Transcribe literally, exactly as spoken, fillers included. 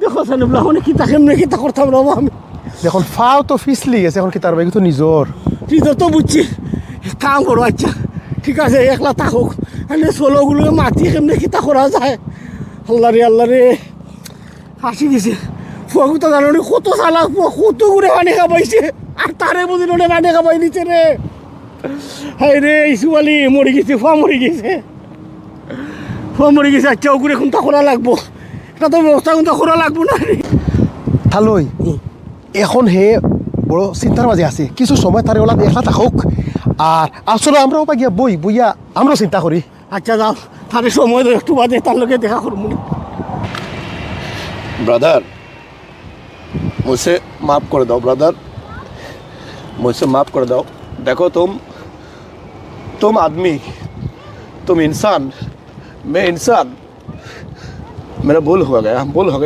দেখো সানিবলা, অখন কিতা কেমনে কিতা করতাম রে বা আমি। এখন ফাও তো ফিসলি গেছে, এখন কিতার ভাই তো নিজর। নিজর তো বুঝছি, কাম করো, আচ্ছা ঠিক আছে, একলা থাকুক, আরে চলো ওগুলো মাতি কেমনে কিতা করা যায়। আল্লাহ রে, আল্লাহ রে, ফাঁসি গেছে। ফুয়াগুতা জানো নি কত চালাক ফুয়া, কত করে পানি খাবাইছে, আর তারে বুঝি নোটে পানি খাবাই নিছে রে। হায় রে, ইসু আলী মরি গেছে, ফুয়া মরি গেছে, ফুয়া মরি গেছে। আচ্ছা, ওগুলো কোনটা করা লাগবো, এটা তো ব্যবস্থা কোনটা করা লাগবো না রে। তালই, এখন হে বড় চিন্তার মাঝে আছে, কিছু সময় তারে ওলা একলা থাকুক, আর আসলে আমরাও বা গিয়া বই বইয়া আমরাও চিন্তা করি। আচ্ছা যাও, তারে সময় দাও, একটু বাদে তার লগে দেখা করবো। ब्रदर, मुझे माफ कर दो ब्रदर, मुझे माफ कर दो। देखो तुम, तुम आदमी, तुम इंसान, मैं इंसान, मेरा भूल हो गया, भूल हो गया।